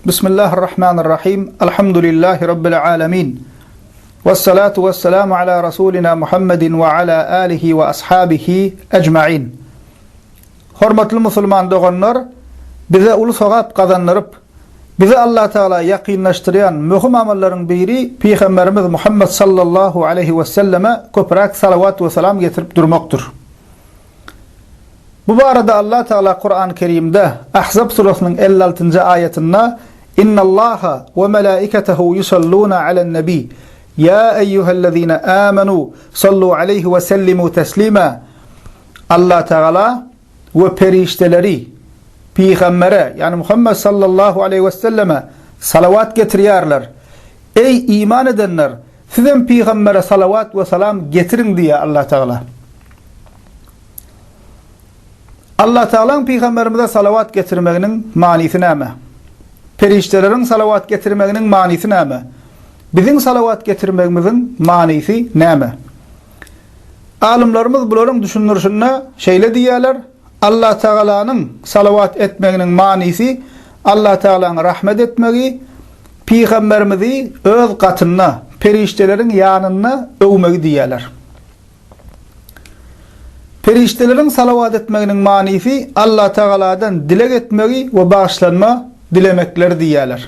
Bismillahirrahmanirrahim. Elhamdülillahi Rabbil alemin. Vessalatu vesselamu ala Rasulina Muhammedin ve ala alihi ve ashabihi ecmain. Hormatly musulman doganlar, bize uly sogap gazandyryp, bizi Allah Tagala ýakynlaşdyrýan möhüm amallaryň biri Pygamberimiz Muhammed sallallahu aleýhi we selleme köpräk salawat we salam getirip durmakdyr. Bu barada Allah Tagala Kurany Kerimde, Ahzab surasynyň 56-njy aýatynda, Innallaha we melaiketehu yusalluna alen-nebi, ýa eýýuhellezine amenu sallu aleýhi we sellimu teslima, Allah Tagala we perişdeleri Pygambere, ýagny Muhammet sallallahu aleýhi we selleme salawat getirýärler. Eý, iman edenler, sizem Pygambere salawat we salam getiriň diýýär Allah Tagala. Allah Tagalaň Pygamberimize salawat getirmeginiň manysy näme? Perişdeleriň salawat getirmeginiň manysy näme? Biziň salawat getirmegimiziň manysy näme? Alymlarymyz bularyň düşündirişinde şeýle diýýärler, Allah Tagalanyň salawat etmeginiň manysy Allah Tagalaň rahmet etmegi, Pygamberimizi öz gatynda, perişdeleriň ýanynda öwmegi diýýärler. Perişdeleriň salawat etmeginiň manysy Allah Tagaladan dileg etmegi we bagyşlanma dilemekleri diýýärler.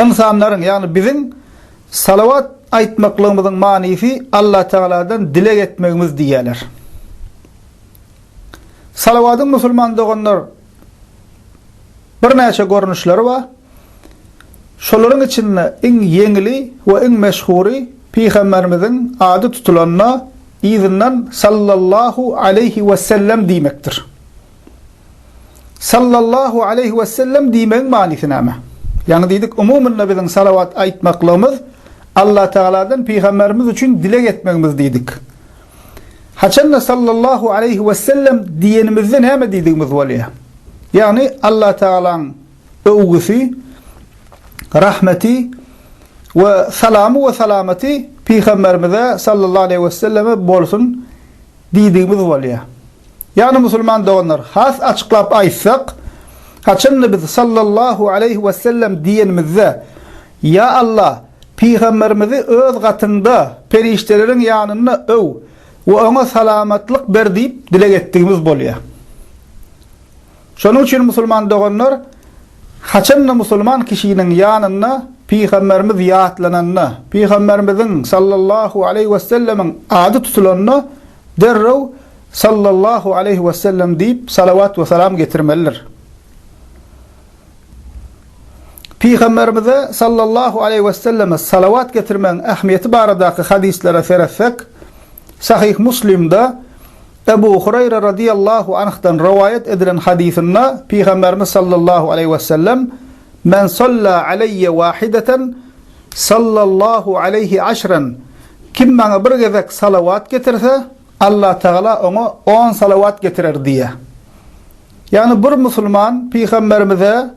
Ynsanlaryň, ýagny biziň salawat aýtmaklygymyzyň manysy Allah Tagaladan dileg etmegimiz diýýärler. Salawadyň musulman doganlar birnäçe görnüşleri bar. Şolaryň içinde iň ýeňili we iň meşhury Pygamberimiziň ady tutulanda yzyndan Sallallahu aleýhi wesellem diýmekdir. Sallallahu aleýhi wesellem diýmegiň manysy näme? Ýaňy diýdik, umumynda biziň salawat aýtmaklygymyz Allah Tagaladan Pygamberimiz üçin dileg etmegimiz diýdik. Haçanda sallallahu aleýhi wesellem diýenimizde näme diýdigimiz bolýar? Ýagny Allah Tagalaň öwgüsi, rahmeti we salamy we salamaty Pygamberimize sallallahu aleýhi weselleme bolsun diýdigimiz bolýar. Ýagny musulman doganlar, has açyklap aýtsak, haçanda biz sallallahu aleýhi wesellem diýenimizde, Ýa Allah, Pygamberimizi öz gatyňda, perişdeleriň ýanynda öw we oňa salamatlyk ber diýip dileg etdigimiz bolýar. Şonuň üçin musulman doganlar, haçanda musulman kişiniň ýanynda Pygamberimiz ýatlananda, Pygamberimiziň sallallahu aleýhi wesellemiň ady tutulanda derrew sallallahu aleýhi wesellem diýip salawat we salam getirmelidir. Pygamberimize sallallahu aleýhi weselleme salawat getirmegiň ähmiýeti baradaky hadyslara seretsek, Sahyh Muslimde Ebu Hureyre radiyallahu anhdan rowaýat edilen hadysynda Pygamberimiz sallallahu aleýhi wesellem, Men salla aleýye wahideten, sallallahu aleýhi aşren, Kim maňa bir gezek salawat getirse, Allah Tagala oňa on salawat getirer diýýär. Ýagny bir musulman Pygamberimize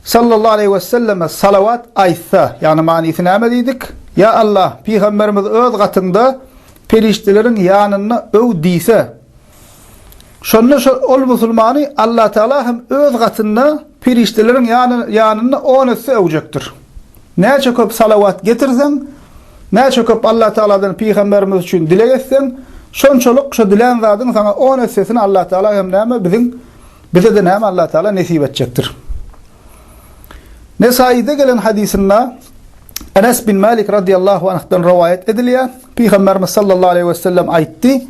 sallallahu aleýhi weselleme salawat aýtsa, ýagny manysy näme diýdik? Ýa Allah, Pygamberimizi öz gatyňda perişdeleriň ýanynda öw diýse, şonda şo ol musulmany Allah Tagala hem öz gatynda perişdeleriň ýanynda on esse öwjekdir. Näçe köp salawat getirseň, näçe köp Allah Tagaladan Pygamberimiz üçin dileg etseň, şonçalyk şo dilän zadyň saňa on essesini Allah Tagala hem näme biziň bize-de näme Allah Tagala nesip etjekdir. Nesaide gelen hadysynda Enes bin Malik radiyallahu anh'dan rowaýat edilýär. Pygamberimiz sallallahu aleýhi we sellem aýtdy: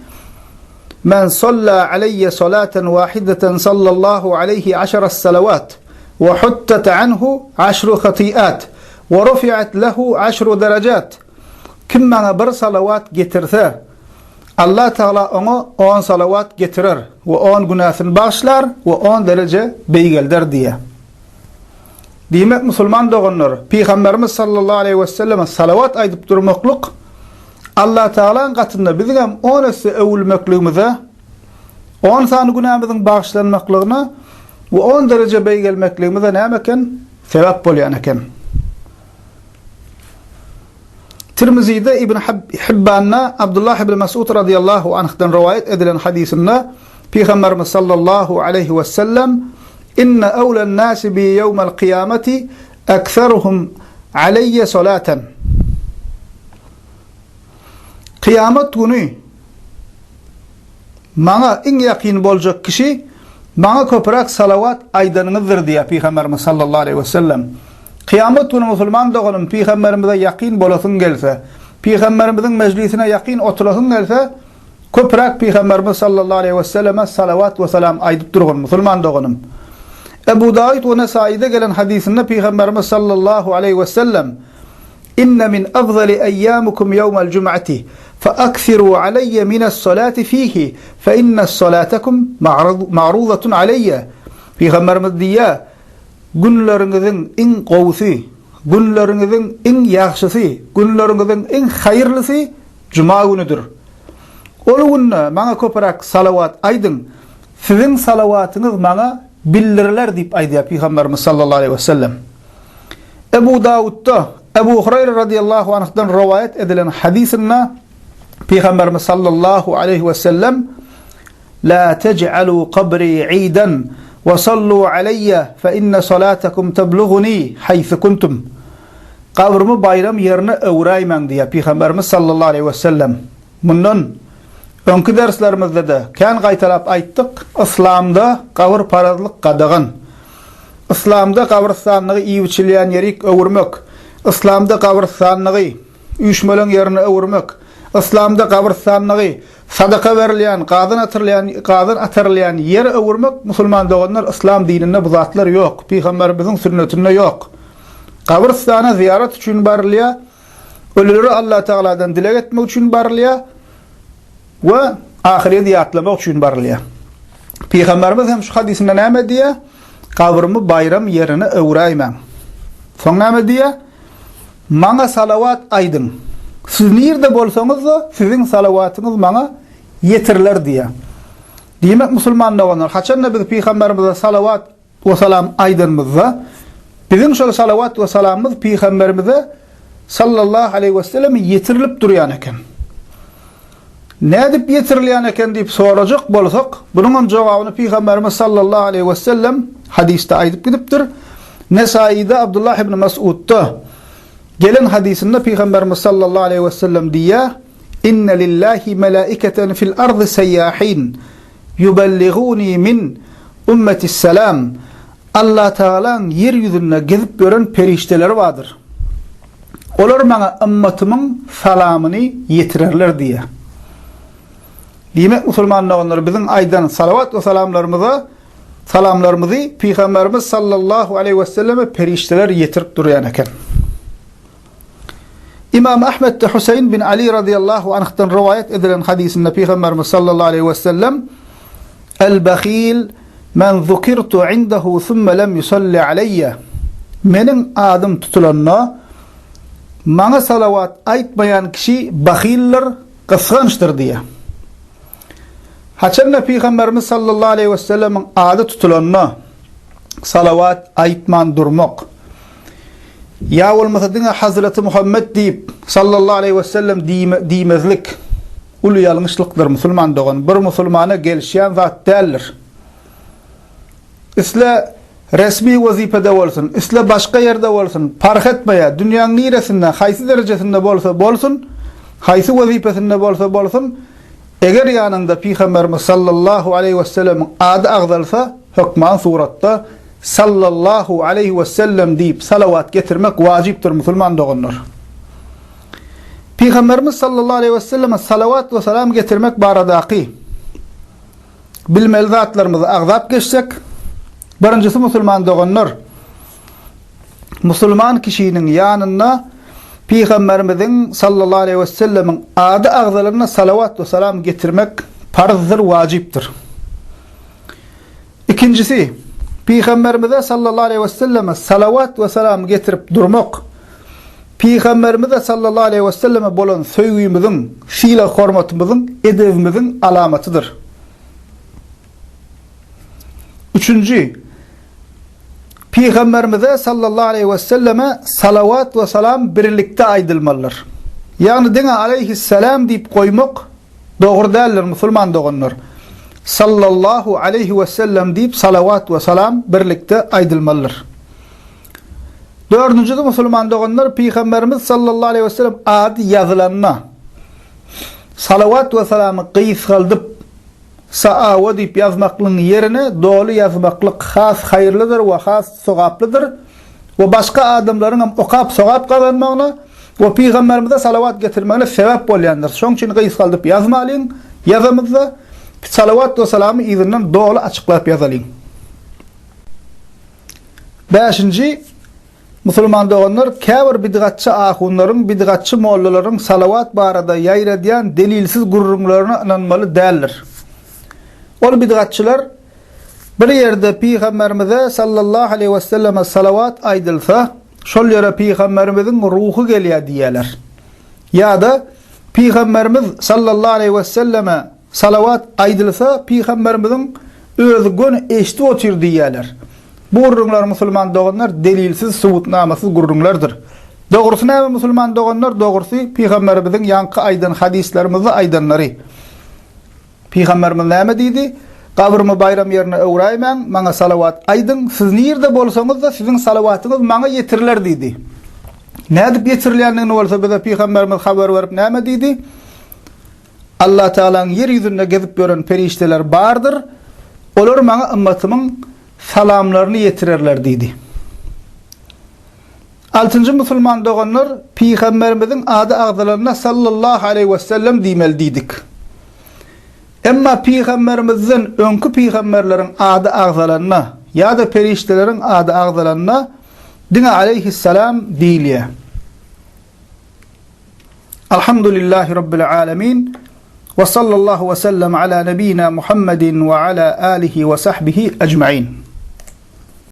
Men salla aleýye salaten wahideten sallallahu aleýhi aşara salawat we huttat anhu aşru hatiat we rufiat lehu aşru derejat. Kim maňa bir salawat getirse, Allah Tagala oňa on salawat getirer we on günäsini bagyşlar we on dereje beýgelder diýýär. Diýmek, musulman doganlar, Pygamberimiz sallallahu aleýhi weselleme salawat aýdyp durmaklyk Allah Tagalaň gatynda biziňem on esse öwülmekligimize, on sany günämiziň bagyşlanmaklygyna we on dereje beýgelmekligimize näme eken? Sebäp bolýan eken. Tirmizide, Ibn Hibbanda Abdullah ibn Mesud radiyallahu anhdan rowaýat edilen hadysynda Pygamberimiz sallallahu aleýhi we sellem. Inne awlen-nasi bi ýewmel kyýameti ekseruhum aleýýe solaten. Kyýamat güni maňa iň ýakyn boljak kişi maňa köpräk salawat aýdanyňyzdyr diýýär Pygamberimiz sallallahu aleýhi wesellem. Kyýamat güni musulman doganym Pygamberimize ýakyn bolasyň gelse, Pygamberimiziň mejlisine ýakyn oturasyň gelse, Köpräk Pygamberimiz sallallahu aleýhi weselleme salawat we salam aýdyp durgun, musulman doganym. Ebu Dawud we Nesaide gelen hadysynda Pygamberimiz sallallahu aleýhi wesellem, Inne min afzali eýýamikum ýewmel jum'ati, fe aksiru aleýye mines-salati fihi, fe inne salatakum ma'ruzatun aleýye. Pygamberimiz diýýär, Günleriňiziň iň gowusy, günleriňiziň iň ýagşysy, günleriňiziň iň haýyrlysy Juma günüdir. Ol günde maňa köpräk salawat aýdyň, siziň salawatyňyz maňa bildiriler diýip aýdýar Pygamberimiz sallallahu aleýhi wesellem. Ebu Dawudda Ebu Huraýra radiyallahu anhdan rowaýat edilen hadysynda Pygamberimiz sallallahu aleýhi wesellem La tej'alu kabri idan we sallu aleýýe fe inne salatakum tebluguni haýsy kuntum. Gabrymy baýram ýerine öwräýmäň diýýär Pygamberimiz sallallahu aleýhi wesellem. Mundan öňki derslerimizde-de kän gaýtalap aýtdyk, Yslamda gabyrparazlyk gadagan. Yslamda gabrystanlygy iýip-içilýän ýerik öwürmek, Yslamda gabrystanlygy üýşmeleň ýerine öwürmek, Yslamda gabrystanlygy sadaka berilýän, gazan atyrylýan, gazan atarylýan ýere öwürmek, musulman doganlar, yslam dininde bu zatlar ýok, Pygamberimiziň sünnetinde ýok. Gabrystana zyýarat üçin barylýar, ölülere Allatagaladan dileg etmek üçin barylýar we ahyreti ýatlamak üçin barylýar. Pygamberimiz hem şu hadysynda näme diýýär? Gabrymy baýram ýerine öwräýmäň. Soň näme diýýär? Maňa salawat aýdyň. Siz nirde bolsaňyz-da, siziň salawatyňyz maňa ýetiriler diýýär. Diýmek, musulman doganlar, haçanda biz pygamberimize salawat we salam aýdanymyzda, biziň şol salawat we salamymyz pygamberimize sallallahu aleýhi we selleme ýetirilip durýan eken. Nädip ýetirilýän eken diýip sorajak bolsak, bunuň hem jogabyny pygamberimiz sallallahu aleýhi we sellem hadysda aýdyp gidipdir. Nesaide Abdullah ibn Mas'udda gelen hadysynda pygamberimiz sallallahu aleýhi we sellem diýýär: Inne lillahi melaiketen fil ardy seýýahin Ýubelliguni min ummetisselam, Allatagalaň ýer ýüzünde gezip ýören perişdeleri bardyr. Olar maňa ymmatymyň salamyny ýetirerler diýýär. Diýmek, musulman doganlar, biziň aýdan salawat we salamlarymyza salamlarymyzy Pygamberimiz sallallahu aleýhi weselleme perişdeler ýetirip durýan eken. Imam Ahmetde Huseýn bin Ali razyýallahu anhdan rowaýat edilen hadysynda Pygamberimiz sallallahu aleýhi wesellem, El-bahil men zukirtu indehu summe lem yusalli aleýýe. Meniň adym tutulanda, maňa salawat aýtmaýan kişi bahyldyr, gysgançdyr diýýär. Haçanda Pygamberimiz sallallahu aleýhi wesellemiň ady tutulanda, salawat aýtman durmak, ýa bolmasa diňe Hazreti Muhammet diýip, sallallahu aleýhi wesellem diýmezlik uly ýalňyşlykdyr, musulman dogan. Bir musulmana gelişýän zat däldir. Isle resmi wezipede bolsun, isle başga ýerde bolsun, parh etmeýär, dünýäň niresinde, haýsy derejesinde bolsa bolsun, haýsy wezipesinde bolsa bolsun, Eger ýanyňda Pygamberimiz sallallahu aleýhi wesellemiň ady agzalsa, hökman suratda Sallallahu aleýhi wesellem diýip salawat getirmek wajypdyr musulman doganlar. Pygamberimiz sallallahu aleýhi weselleme salawat we salam getirmek baradaky bilmeli zatlarymyzy agzap geçsek, birinjisi musulman doganlar, Musulman kişiniň ýanynda Pygamberimiziň sallallahu aleýhi wesellemiň ady agzalanda salawat we salam getirmek parzdyr, wajypdyr. Ikinjisi, Pygamberimize sallallahu aleýhi weselleme salawat we salam getirip durmak, Pygamberimize sallallahu aleýhi weselleme bolan söýgimiziň, sylag-hormatymyzyň, edebimiziň alamatydyr. Üçünji, Pygamberimize sallallahu aleýhi we selleme salawat we salam birlikde aýdylmalydyr. Ýagny diňe aleýhissalam diýip goýmak dogry däldir musulman doganlar. Sallallahu aleýhi we sellem diýip salawat we salam birlikde aýdylmalydyr. Dördünjisi musulman doganlar Pygamberimiz sallallahu aleýhi we sellem ady ýazylanda salawat we salamy gysgaldyp Saawa diýip ýazmaklygyň ýerine doly ýazmaklyk has haýyrlydyr we has sogaplydyr we başga adamlaryň hem okap sogap gazanmagyna we Pygamberimize salawat getirmegine sebäp bolýandyr. Şoň üçin gysgaldyp ýazmalyň, ýazamyzda salawat we salamy yzyndan doly açyklap ýazalyň. Bäşinji, Musulman doganlar, käbir bidgatçy ahunlaryň, bidgatçy mollalaryň salawat barada ýaýradýan delilsiz gürrüňlerine ynanmaly däldir. Ol bidgatçylar bir ýerde Pygamberimize sallallahu aleýhi weselleme salawat aýdylsa, şol ýere Pygamberimiziň ruhy gelýär diýýärler. Ýa-da Pygamberimiz sallallahu aleýhi weselleme Salawat aýdylsa Pygamberimiziň özi göni eşidip otyr diýýärler. Bu gürrüňler musulman doganlar delilsiz subutnamasyz gürrüňlerdir. Dogrusy näme musulman doganlar dogrusy Pygamberimiziň ýaňky aýdan hadyslarymyzda aýdanlary. Pygamberimiz näme diýdi? Gabrymy baýram ýerine öwräýmäň, maňa salawat aýdyň, siz nirde bolsaňyzda siziň salawatyňyz maňa ýetiriler diýdi. Nädip ýetirilýändigini bolsa bize Pygamberimiz habar berip näme diýdi? Allatagalaň ýer ýüzünde gezip ýören perişdeleri bardyr, olar maňa ymmatymyň salamlaryny ýetirerler diýdi. Altynjy musulman doganlar Pygamberimiziň ady agzalanda sallallahu aleýhi wesellem diýmeli diýdik. Emma Pygamberimizden öňki pygamberleriň ady agzalanda ýa-da perişdeleriň ady agzalanda diňe aleýhissalam diýilýär. Alhamdulillahi Rabbil alemin. Ve sallallahu ve sellem ala nebina Muhammedin ve ala alihi ve sahbihi ecmain.